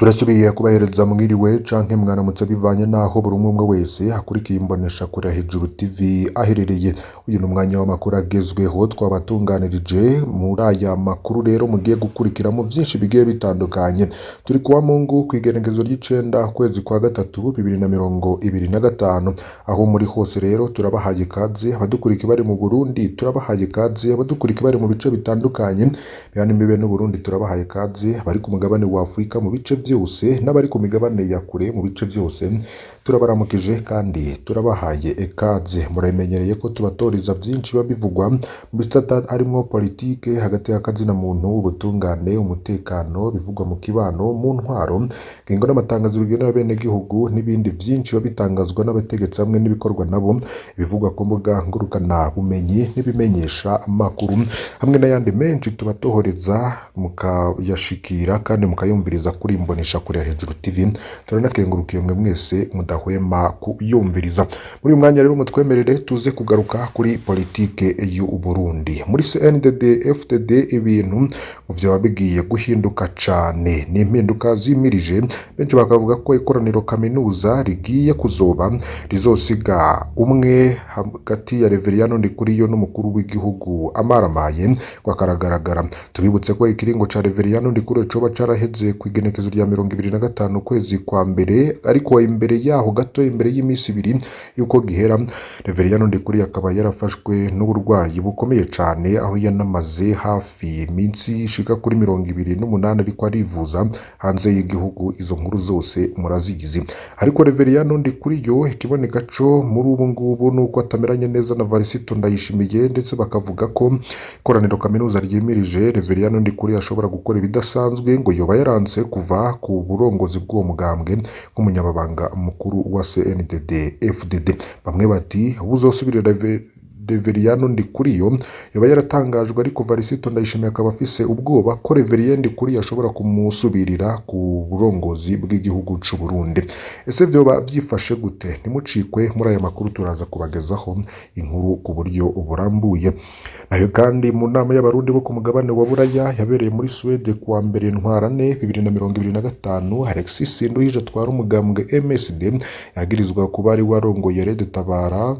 Turasubiye kubahereza mwiriwe canke mwaramutse bivanye naho buri umwe umwe wese akurikiye imboneshakure ya Hejuru TV aherereye. Uyu ni umwanya w'amakuru agezweho twabatunganirije. Muri aya makuru rero mugiye gukurikiramo vyinshi bigiye bitandukanye. Turi kuwa Mungu kw'igenekezo ry'icenda ukwezi kwa gatatu 2025. Aho muri hose rero turabahaye ikaze, abadukurikira bari mu Burundi turabahaye ikaze, abadukurikira bari mu bice bitandukanye bihana imbibe n'Uburundi turabahaye ikaze, abari ku mugabane wa Afurika mu bice vyose n'abari ku migabane ya kure mu bice vyose turabaramukije kandi turabahaye ikaze. Muramenyereye ko tubatoreza vyinshi biba bivugwa mu bisata harimwo politike, hagati y'akazina muntu, ubutungane, umutekano, bivugwa mu kibano, mu ntwaro, ingingo n'amatangazo bigenewe abenegihugu n'ibindi vyinshi biba bitangazwa n'abategetsi hamwe n'ibikorwa nabo, ibivugwa ku mbuga ngurukana bumenyi n'ibimenyesha amakuru hamwe n'ayandi menshi tubatohoreza mukayashikira kandi mukayumviriza kuri imboneshakure ya Hejuru TV. Turanakengurukiye mwe mwese mudahwema kuyumviriza. Muri uyu mwanya rero mutwemerere tuze kugaruka kuri politike y'u Burundi. Muri CNDD FDD ibintu vyoba bigiye guhinduka cane, ni impinduka zimirije. Benshi bakavuga ko ikoraniro kaminuza rigiye kuzoba rizosiga umwe hagati ya Reveriyano Ndikuriyo n'umukuru w'igihugu amaramaye ngo akaragaragara. Tubibutse ko ikiringo ca Reveriyano Ndikuriyo coba caraheze kw'igenekezo rya 25 ukwezi kwa mbere, ariko imbere yaho gato, imbere y'imisi ibiri yuko gihera, Reveriyano Ndikuriyo akaba yarafashwe n'uburwayi bukomeye cane, aho yanamaze hafi iminsi ishika kuri 28 ariko arivuza hanze y'igihugu. Izo nkuru zose murazizi. Ariko Reveriyano Ndikuriyo ikiboneka co muri ubu ngubu nuko atameranye neza na Varisito Ndayishimiye, ndetse bakavuga ko ikoraniro kaminuza ryimirije Reveriyano Ndikuriyo ashobora gukora ibidasanzwe, ngo yoba yaranse kuva ku burongozi bw'uwo mugambwe nk'umunyamabanga mukuru wa CNDD FDD. Bamwe bati uzosubirira Reveriyano Ndikuriyo yoba yaratangajwe, ariko Varisito Ndayishimiye akaba afise ubwoba ko Reverien Ndikuriyo ashobora kumusubirira ku burongozi bw'igihugu c'u Burundi. Ese vyoba vyifashe gute? Ntimucikwe muri aya makuru, turaza kubagezaho inkuru ku buryo burambuye. Nayo kandi mu nama y'Abarundi bo ku mugabane wa Buraya yabereye muri Suwede kuwa mbere Ntwarante 2025, Alexis Sinduhije atwara umugambwe MSD yagirizwa kuba ari warongoye Red Tabara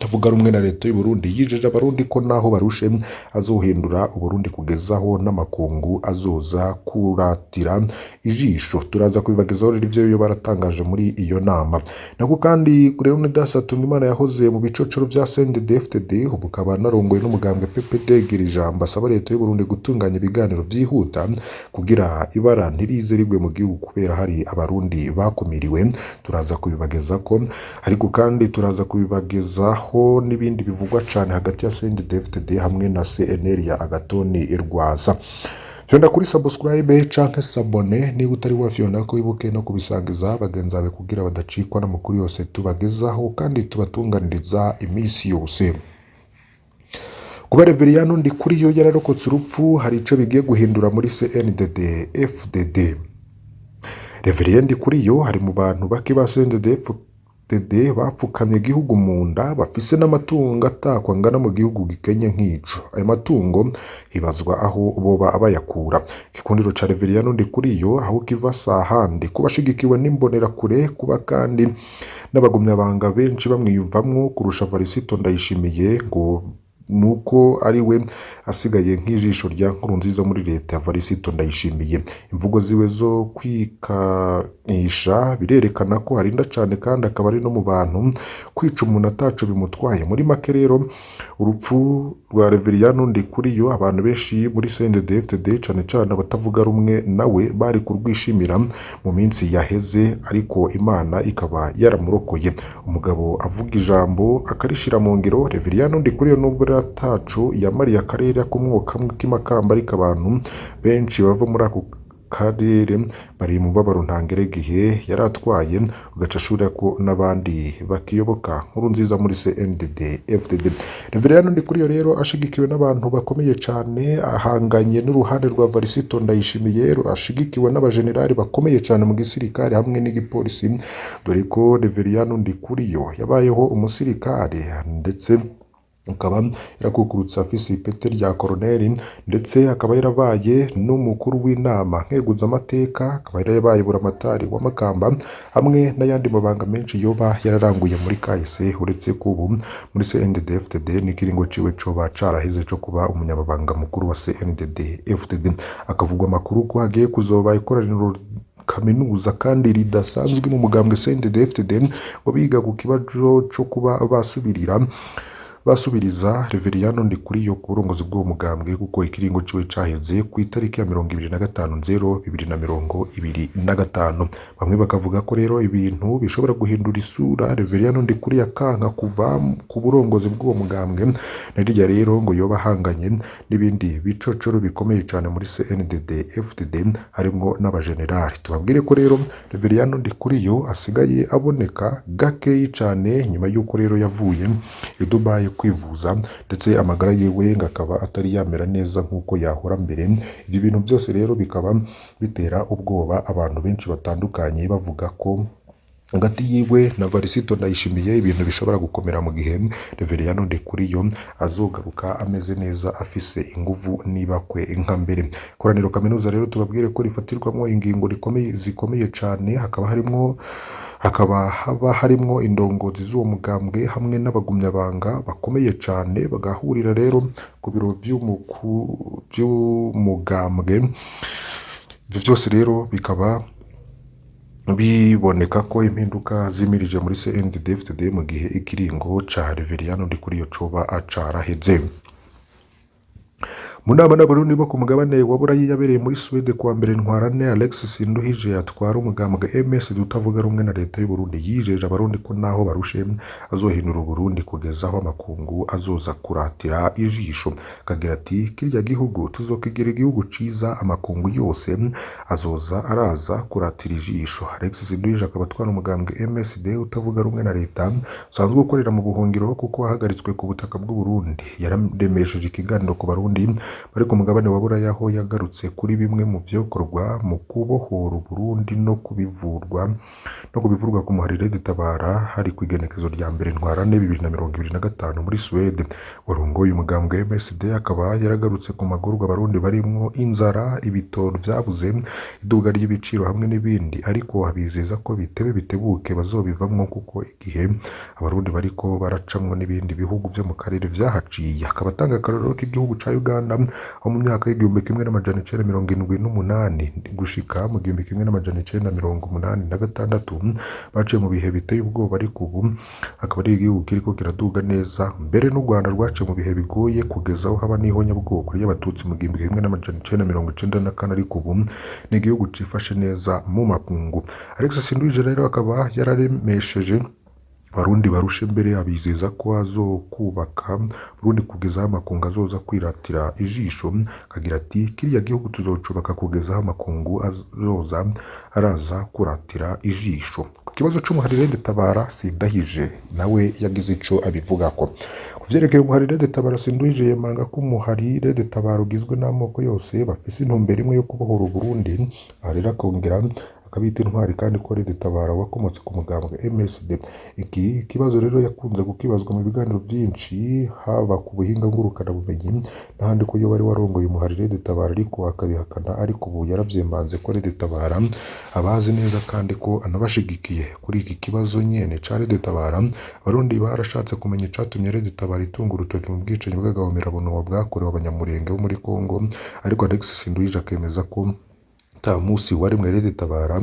tavuga rumwe na leta y'u Burundi, yijeje Abarundi ko naho barushe azohindura Uburundi kugezaho n'amakungu azoza kuratira ijisho. Turaza kubibagezaho rero ivyo baratangaje muri iyo nama. Nako kandi Leonidas Hatungimana yahoze mu bicocoro vya CNDD-FDD, ubu akaba anarongoye n'umugambwe PPD, gira ijambo asaba leta y'u Burundi gutunganya ibiganiro vyihuta kugira ibara ntirize rigwe mu gihugu kubera hari Abarundi bakumiriwe. Turaza kubibagezako, ariko kandi turaza kubibagezaho n'ibindi bivugwa cane hagati ya CNDD-FDD hamwe na CNL ya Agathon Rwasa. Fyonda kuri subscribe canke s'abonner niba utari wafyonda ko, wibuke no kubisangiza bagenzi bawe kugira badacikwa n'amakuru yose tubagezaho kandi tubatunganiriza imisi yose. Kuba Reveriyano Ndikuriyo yararokotse urupfu hari ico bigiye guhindura muri CNDD FDD. Reverien Ndikuriyo ari mu bantu bake ba CNDD FDD bapfukamye igihugu mu nda, bafise n'amatungo atakwa angana mu gihugu gikenye nk'ico. Ayo matungo hibazwa aho boba bayakura. Igikundiro ca Reveriyano Ndikuriyo aho kiva sahandi, kuba ashigikiwe n'imbonerakure, kuba kandi n'abagumyabanga benshi bamwiyumvamwo kurusha Varisito Ndayishimiye, ngo nuko ari we asigaye nk'ijisho rya Nkurunziza muri leta ya Varisito Ndayishimiye. Imvugo ziwe zo kwikanisha birerekana ko arinda cane, kandi akaba ari no mu bantu kwica umuntu ataco bimutwaye. Muri make rero, urupfu rwa Reveriyano Ndikuriyo abantu benshi muri CNDD-FDD, cane cane abatavuga rumwe nawe, bari kurwishimira mu minsi yaheze, ariko Imana ikaba yaramurokoye. Umugabo avuga ijambo akarishira mu ngiro. Reveriyano Ndikuriyo nubwo rero ataco yamariye akarere akomokamwo k'imakamba, ariko abantu benshi bava muri ako karere bari mu mubabaro ntangere igihe yari atwaye, ugaca ashurako n'abandi bakiyoboka Nkurunziza muri CNDD FDD. Reveriyano Ndikuriyo rero ashigikiwe n'abantu bakomeye cane, ahanganye n'uruhande rwa Varisito Ndayishimiye ashigikiwe n'abajenerali bakomeye cane mu gisirikare hamwe n'igipolisi, dore ko Reveriyano Ndikuriyo yabayeho umusirikare ndetse Akaba yarakukurutse afise ipete rya koroneri, ndetse akaba yarabaye n'umukuru w'inama nkeguzamateka, akaba yarabaye buramatari wa Makamba hamwe n'ayandi mabanga menshi yoba yararanguye muri kahise, uretse ko ubu muri CNDD-FDD n'ikiringo ciwe coba caraheze co kuba umunyamabanga mukuru wa CNDD-FDD. Akavugwa amakuru ko hagiye kuzoba ikoraniro kaminuza kandi ridasanzwe mu mugambwe CNDD-FDD ngo biga ku kibazo co kuba basubirira basubiriza Reveriyano Ndikuriyo ku burongozi bw'uwo mugambwe, kuko ikiringo ciwe caheze ku itariki ya 25/0/2025. Bamwe bakavuga ko rero ibintu bishobora guhindura isura Reveriyano Ndikuriyo akanka kuva ku burongozi bw'uwo mugambwe, na rirya rero ngo yoba ahanganye n'ibindi bicocoro bikomeye cane muri CNDD FDD harimwo n'abajenerali. Tubabwire ko rero Reveriyano Ndikuriyo asigaye aboneka gakeyi cane nyuma y'uko rero yavuye i Dubai kwivuza, ndetse amagara yiwe ngo akaba atari yamera neza nk'uko yahora mbere. Ibyo bintu byose rero bikaba bitera ubwoba abantu benshi batandukanye, bavuga ko hagati yiwe na Varisito Ndayishimiye ibintu bishobora gukomera mu gihe Reveriyano Ndikuriyo azogaruka ameze neza afise inguvu n'ibakwe nka mbere. Koraniro kaminuza rero tubabwire ko rifatirwamo ingingo rikomeye zikomeye cane, hakaba harimwo hakaba haba harimwo indongozi z'uwo mugambwe hamwe n'abagumyabanga bakomeye cane, bagahurira rero ku biro vy'umugambwe. Ivyo vyose rero bikaba biboneka ko impinduka zimirije muri CNDD-FDD mu gihe ikiringo ca Reveriyano Ndikuriyo coba caraheze. Mu nama n'Abarundi bo ku mugabane wa Burayi yabereye muri Suwede kuwa mbere Ntwarante, Alex Sinduhije atwara umugambwe MSD utavuga rumwe na leta y'u Burundi yijeje Abarundi ko naho barushe azohindura Uburundi kugeza aho amakungu azoza kuratira ijisho. Akagira ati kirya gihugu tuzokigira igihugu ciza, amakungu yose azoza araza kuratira ijisho. Alex Sinduhije akaba atwara umugambwe MSD utavuga rumwe na leta usanzwe ukorera mu buhungiro kuko wahagaritswe ku butaka bw'u Burundi. Yararemesheje ikiganiro ku Barundi bari ku mugabane wa Buraya aho yagarutse kuri bimwe mu vyokorwa mu kubohora Uburundi no kubivurwa ku muharire Tabara hari ku igenekezo rya mbere Ntwarante 2025 muri Suwede. Warongoye umugambwe MSD akaba yaragarutse ku magorwa Abarundi barimwo inzara, ibitoro vyabuze, iduga ry'ibiciro hamwe n'ibindi, ariko abizeza ko bitebe bitebuke bazobivamwo kuko igihe Abarundi bariko baracamwo n'ibindi bihugu vyo mu karere vyahaciye. Akaba atanga akarorero k'igihugu ca Uganda aho mu myaka y'1978 gushika mu 1986 baciye mu bihe biteye ubwoba, ariko ubu akaba ari igihugu kiriko kiraduga neza. Mbere n'u Rwanda rwaciye mu bihe bigoye kugeza aho haba n'ihonyabwoko ry'Abatutsi mu 1994, ariko ubu ni igihugu cifashe neza mu makungu. Alex Sinduhije rero akaba yararemesheje Abarundi barushe mbere abizeza ko azokubaka Burundi kugeza aho amakungu azoza kwiratira ijisho. Akagira ati kiriya gihugu tuzocubaka kugeza aho amakungu azoza araza kuratira ijisho. Ku kibazo c'umuharire Tabara Sindahije nawe yagize ico abivugako. Ku vyerekeye umuharire Tabara Sinduhije yemanga ko umuharire Tabara ugizwe n'amoko yose bafise intumbero imwe yo kubohora Uburundi. Aha rero akongera akabita intwari kandi ko Tabara wakomotse ku mugambwe MSD. Iki kibazo rero yakunze kukibazwa mu biganiro vyinshi haba ku buhinga ngurukana bumenyi n'ahandi ko yoba ari warongoye umuharire Tabara, ariko akabihakana, ariko ubu yaravyemanze ko Tabara abazi neza kandi ko anabashigikiye. Kuri iki kibazo nyene ca Tabara, Abarundi barashatse kumenya icatumye Tabara itunga urutoki mu bwicanyi bw'agahomerabunwa bwakorewe Abanyamulenge bo muri Kongo, ariko Alex Sinduhije akemeza ko ata musi warimwe Tabara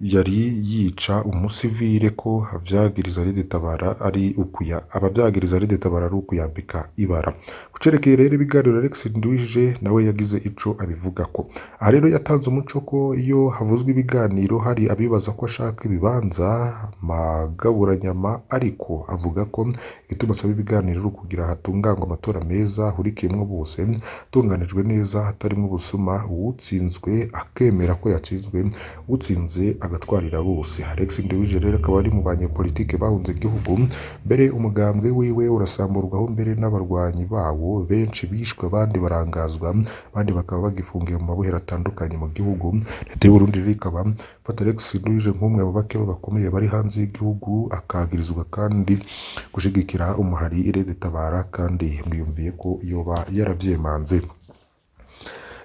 yari yica umusivile, ko avyagiriza Tabara ari ukuya abavyagiriza Tabara ari ukuyambika ibara. Kucerekeye rero ibiganiro Alex Nduhije nawe yagize ico abivugako. Aha rero yatanze umuco ko iyo havuzwe ibiganiro hari abibaza ko ashaka ibibanza magaburanyama, ariko avuga ko igituma asaba ibiganiro ari ukugira hatunganywe amatora meza ahurikiyemwo bose, atunganijwe neza hatarimwo ubusuma, uwutsinzwe akemera ko yatsinzwe, uwutsinze agatwarira bose. Alex Nduwije rero akaba ari mu banyepolitike bahunze igihugu, mbere umugambwe wiwe urasamburwaho, mbere n'abarwanyi bawo benshi bishwe, abandi barangazwa, abandi bakaba bagifungiye mu mabohero atandukanye mu gihugu. Leta y'u Burundi rero ikaba ifata Alex Nduwije nk'umwe mu bake bakomeye bari hanze y'igihugu, akagirizwa kandi gushigikira umuhari Red Tabara, kandi mwiyumviye ko yoba yaravyemanze.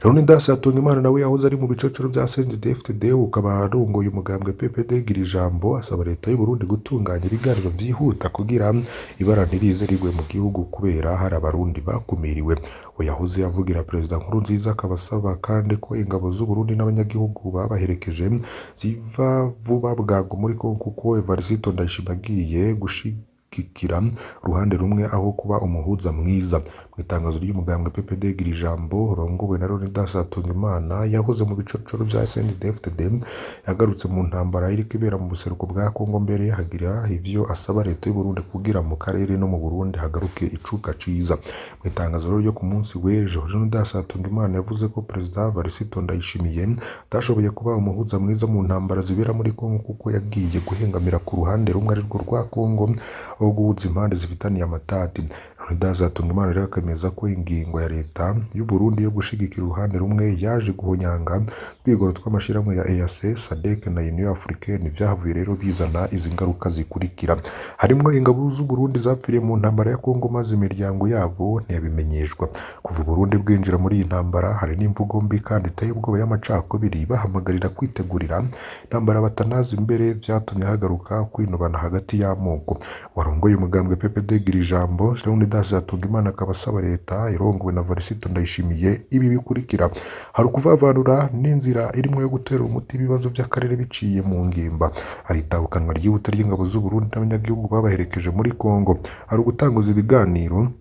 Leonidas Hatungimana nawe yahoze ari mu bicocero bya CNDD-FDD, ukaba arongoye umugambwe PPD Girijambo, asaba leta y'u Burundi gutunganya ibiganiro vyihuta kugira ibara ntirize rigwe mu gihugu kubera hari abarundi bakumiriwe. We yahoze avugira Perezida Nkurunziza, akaba asaba kandi ko ingabo z'u Burundi n'abanyagihugu babaherekeje ziva vuba bwangu muri Kongo, kuko Evariste Ndayishimiye agiye gushigikira uruhande rumwe aho kuba umuhuza mwiza. Mu itangazo ry'umugambwe PPD Girijambo rongowe na Leonidas Hatungimana yahoze mu bicocoro bya CNDD-FDD, yagarutse mu ntambara iriko ibera mu buseruko bwa Kongo, mbere hagira ivyo asaba leta y'u Burundi kugira mu karere no mu Burundi hagaruke icuka ciza. Mu itangazo ryo ku munsi w'ejo, Leonidas Hatungimana yavuze ko Perezida Evariste Ndayishimiye atashoboye kuba umuhuza mwiza mu ntambara zibera muri Kongo, kuko yagiye guhengamira ku ruhande rumwe arirwo rwa Kongo aho guhuza impande zifitaniye amatati. Leonidas Hatungimana rero akemeza ko ingingo ya leta y'u Burundi yo gushigikira uruhande rumwe yaje guhonyanga twigoro tw'amashirahamwe ya EAC, SADC na Union Africaine, vyahavuye rero bizana izi ngaruka zikurikira, harimwo ingabo z'u Burundi zapfiriye mu ntambara ya Kongo maze imiryango yabo ntiyabimenyeshwa. Kuva u Burundi bwinjira muri iyi ntambara, hari n'imvugo mbi kandi iteye ubwoba y'amacakubiri bahamagarira kwitegurira intambara batanazi imbere, vyatumye hagaruka kwinubana hagati y'amoko. Warongoye umugambwe PPD Girijambo Leonidas Hatungimana akaba asaba leta irongowe na Evariste Ndayishimiye ibi bikurikira: hari ukuvavanura n'inzira irimwo yo gutera umuti ibibazo by'akarere biciye mu ngimba, hari itahukanwa ryihuta ry'ingabo z'u Burundi n'abanyagihugu babaherekeje muri Kongo, hari ugutanguza ibiganiro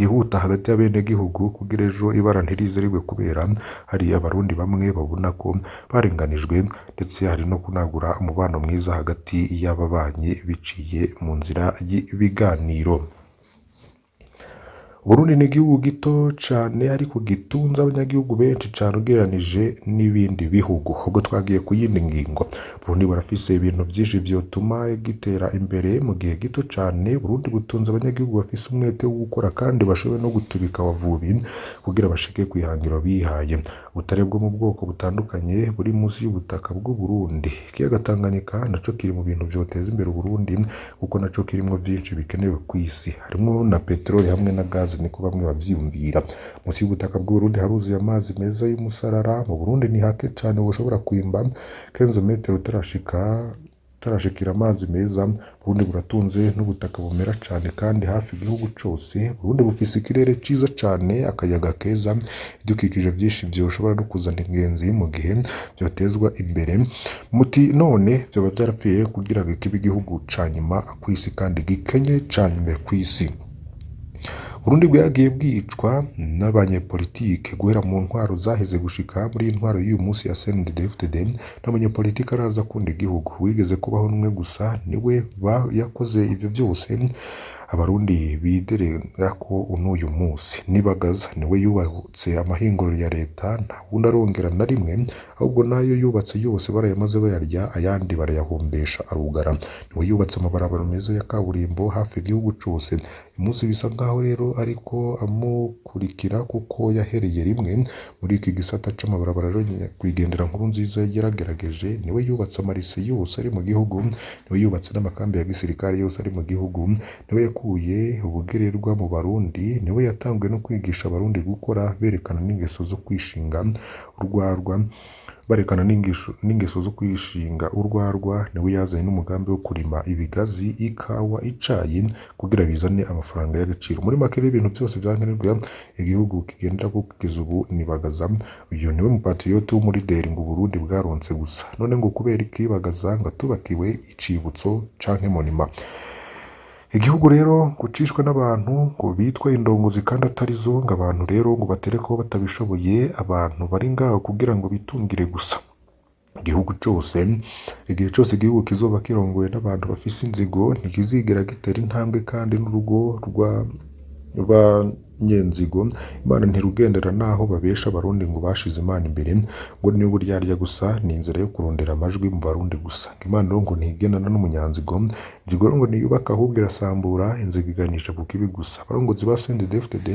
yihuta hagati y'abenegihugu kugira ejo ibara ntirize rigwe kubera hari abarundi bamwe babona ko barenganijwe, ndetse hari no kunagura umubano mwiza hagati y'ababanyi biciye mu nzira y'ibiganiro. Burundi ni igihugu gito cane ariko gitunze abanyagihugu benshi cane ugereranije n'ibindi bihugu. Ubwo twagiye ku yindi ngingo, Burundi burafise ibintu vyinshi vyotuma gitera imbere mu gihe gito cane. Burundi butunze abanyagihugu bafise umwete wo gukora kandi bashoboye no gutubika abavubi kugira bashike kw'ihangiro bihaye. Ubutare bwo mu bwoko butandukanye buri munsi y'ubutaka bw'u Burundi. Ikiyaga Tanganyika naco kiri mu bintu vyoteza imbere Uburundi kuko naco kirimwo vyinshi bikenewe kw'isi, harimwo na peteroli hamwe na gazi, niko bamwe bavyiyumvira. Munsi y'ubutaka bw'u Burundi haruzuye amazi meza y'umusarara. Mu Burundi ni hake cane woshobora kwimba 15 metero utarashikira amazi meza. Burundi buratunze n'ubutaka bumera cane kandi hafi igihugu cose. Burundi bufise ikirere ciza cane, akayaga keza, ibidukikije vyinshi vyoshobora no kuzana ingenzi mu gihe vyotezwa imbere. Muti none vyoba vyarapfiye kugira kibe igihugu ca nyuma kw'isi kandi gikenye ca nyuma kw'isi? Burundi bwagiye bwicwa n'abanyepolitike guhera mu ntwaro zaheze gushika muri intwaro y'uyu munsi ya CNDD-FDD. Nta munyepolitike araza akunda igihugu, wigeze kubaho n'umwe gusa niwe yakoze ivyo vyose abarundi biderera ko n'uyu munsi. Nibagaza niwe yubatse amahinguriro ya leta, nta wundi arongera na rimwe, ahubwo nayo yubatse yose barayamaze bayarya, ayandi barayahombesha arugara. Niwe yubatse amabarabara meza ya kaburimbo hafi igihugu cose. Uyu munsi bisa nkaho rero ariko amukurikira kuko yahereye rimwe muri iki gisata c'amabarabara. Rero nyakwigendera Nkurunziza yaragerageje, niwe yubatse amarise yose ari mu gihugu, niwe yubatse n'amakambi ya gisirikare yose ari mu gihugu, niwe yakuye ubugererwa mu Barundi, niwe yatanguye no kwigisha abarundi gukora berekana n'ingeso zo kwishinga urwarwa, barekana n'ingeso zo kwishinga urwarwa. Niwe yazanye n'umugambi wo kurima ibigazi, ikawa, icayi kugira bizane amafaranga y'agaciro. Muri make rero ibintu vyose vyankenerwa igihugu kigendera kugeza ubu ni Bagaza. Uyu niwe mupatriote w'umurideri ngo Uburundi bwaronse gusa. None ngo kubera iki Bagaza ngo atubakiwe icibutso canke monima? Igihugu rero gucishwa n'abantu ngo bitwa indongozi kandi atari zo, ngo abantu rero ngo batereko batabishoboye, abantu bari ngaho kugira ngo bitungire gusa. Igihugu cose, igihe cose igihugu kizoba kirongowe n'abantu bafise inzigo, ntikizigera gitera intambwe, kandi n'urugo rwa n'abanyenzigo. Imana ntirugendera naho babesha abarundi ngo bashize Imana imbere, ngo ni uburyarya gusa, ni inzira yo kurondera amajwi mu barundi gusa. Ngo Imana rero ngo ntigendana n'umunyanzigo, inzigo rero ngo ntiyubaka ahubwo irasambura, inzigo iganisha ku kibi gusa. Abarongozi ba CNDD-FDD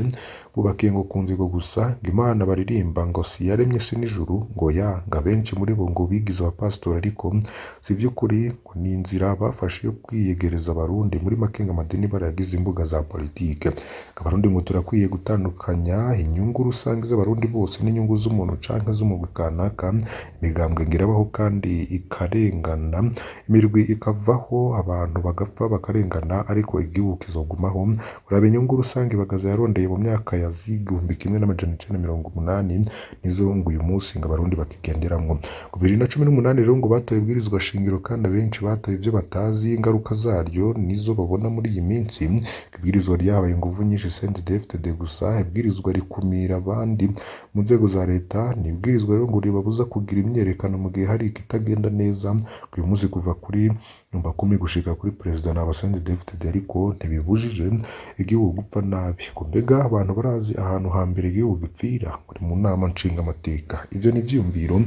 bubakiye ngo ku nzigo gusa, ngo Imana baririmba ngo si iyaremye isi n'ijuru, ngo ya, ngo abenshi muri bo ngo bigize abapasitori ariko si ivy'ukuri, ngo ni inzira bafashe yo kwiyegereza abarundi, muri make ngo amadini barayagize imbuga za politike. Ngo abarundi ngo turakwiye gutandukanya inyungu rusange z'abarundi bose n'inyungu z'umuntu canke z'umugwi kanaka. Imigambwe ngo irabaho kandi ikarengana, imirwi ikavaho, abantu bagapfa bakarengana, ariko igihugu kizogumaho. Uraba inyungu rusange Bagaza yarondeye mu myaka ya 1980 nizo ngo uyu munsi ngo abarundi bakigenderamwo. Ngo 2018 rero ngo batoye ibwirizwa shingiro kandi abenshi batoye ivyo batazi ingaruka zaryo nizo babona muri iyi minsi. Ibwirizwa ryahaye inguvu nyinshi CNDD-FDD gusa, ibwirizwa rikumira abandi mu nzego za leta, ni ibwirizwa rero ngo ribabuza kugira imyiyerekano mu gihe hari ikitagenda neza. Uyu munsi kuva kuri nyumba kumi gushika kuri perezida ni aba CNDD-FDD, ariko ntibibujije igihugu gupfa nabi. Ngo mbega abantu barazi ahantu hambere igihugu gipfira? Ngo ni mu nama nshingamateka. Ivyo ni ivyiyumviro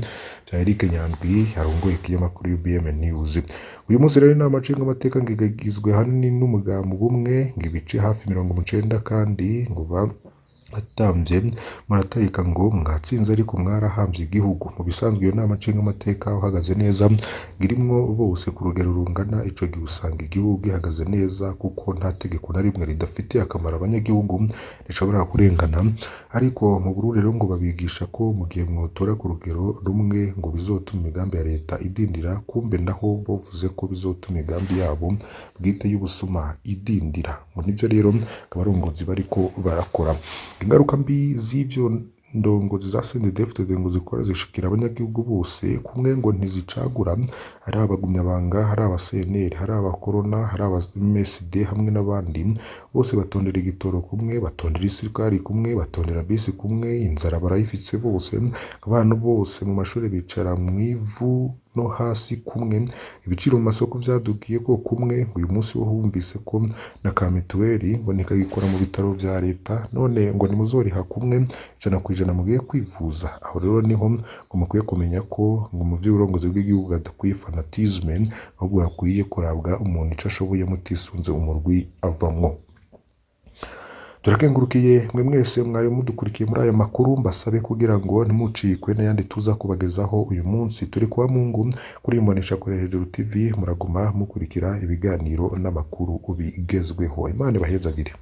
vya Eric Nyandwi arongoye ikinyamakuru UBM News. Uyu munsi rero inama nshingamateka ngo igizwe ahanini n'umugambi umwe, ngo ibice hafi 90, kandi ngo batamvye muratarika ngo mwatsinze ariko mwarahamvye igihugu. Mu bisanzwe iyo nama nshingamateka uhagaze neza ngo irimwo bose ku rugero rungana, ico gihe usanga igihugu gihagaze neza kuko nta tegeko na rimwe ridafitiye akamaro abanyagihugu rishobora kurengana. Ariko mu Burundi rero ngo babigisha ko mu gihe mwotora ku rugero rumwe ngo bizotuma imigambi ya leta idindira, kumbe naho bovuze ko bizotuma imigambi yabo bwite y'ubusuma idindira. Ngo nivyo rero abarongozi bariko barakora. Ingaruka mbi z'ivyo ndongozi za CNDD-FDD ngo zikora zishikira abanyagihugu bose kumwe, ngo ntizicagura, hari abagumyabanga, hari aba CNL, hari abakorona, hari aba MSD hamwe n'abandi bose batondera igitoro kumwe, batondera isukari kumwe, batondera bisi kumwe, inzara barayifitse bose, abantu bose mu mashuri bicara mw'ivu no hasi kumwe, ibiciro mu masoko vyadugiye ko kumwe. Uyu munsi wo wumvise ko na ka mituweli ngo ntikagikora mu bitaro vya leta, none ngo nimuzoriha kumwe 100% mugiye kwivuza. Aho rero niho ngo mukwiye kumenya ko ngo mu vy'uburongozi bw'igihugu hadakwiye fanatisme, ahubwo hakwiye kurabwa umuntu ico ashoboye mutisunze umurwi avamwo. Turakengurukiye mwe mwese mwari mudukurikiye muri aya makuru, mbasabe kugira ngo ntimucikwe n'ayandi tuza kubagezaho uyu munsi. Turi kuba Mungu kuri Imbonesha Kure Hejuru TV, muraguma mukurikira ibiganiro n'amakuru bigezweho. Imana ibahezagire.